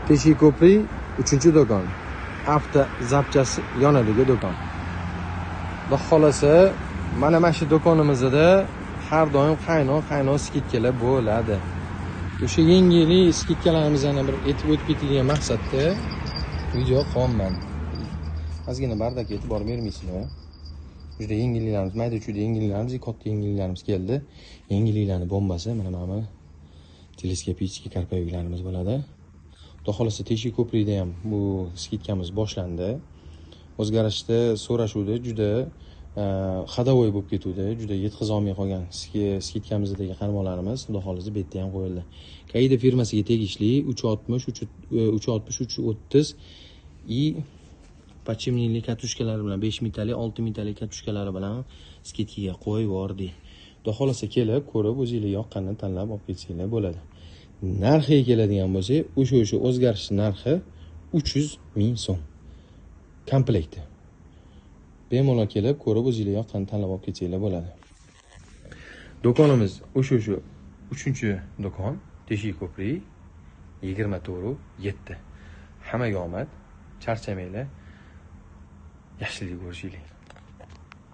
Teshik ko'prik 3-do'kon. Avto zapchasi yonidagi do'kon. Xudo xolasa, mana shu do'konimizda har doim qaynoq-qaynoq скидка lar bo'ladi. O'sha yangi yillik скидка larimizni bir aytib o'tib ketadigan maqsadda video qilyapman. Ozgina бардак ka e'tibor bermaysizlar. Juda yengilliklarimiz, mayda-chuyda yengilliklarimiz, katta yengilliklarimiz keldi. Yengilliklarning bombasi mana bu телескопический карповик larimiz bo'ladi. Xudo xolasa, Teshik ko'prikda ham bu скидка miz boshlandi. O'zgarishda so'rashuvda juda ходовой bo'lib ketuvdi, juda yetkazolmay qolgan скидка mizdagi qarmoqlarimiz, xudo xolasa, bu yerda ham qo'yildi. Kaida firmasiga tegishli 360, 360, 330 и подшипник li катушка lari bilan, 5 mingtalik, 6 mingtalik катушка lari bilan скидка ga qo'yib yubordik. Xudo xolasa, kelib, ko'rib, o'zinglar yoqqanini tanlab olib ketsanglar bo'ladi. Narxiga keladigan bo'lsak, o'sha o'zgarish narxi 300 ming so'm komplekti. Bemalol kelib, ko'rib, o'zinglar yoqqanini tanlab olib ketsanglar bo'ladi. Do'konimiz o'sha 3-do'kon, Teshik ko'prik 24 7. Hammaga omad, charchamanglar. Yaxshilik ko'rishaylik.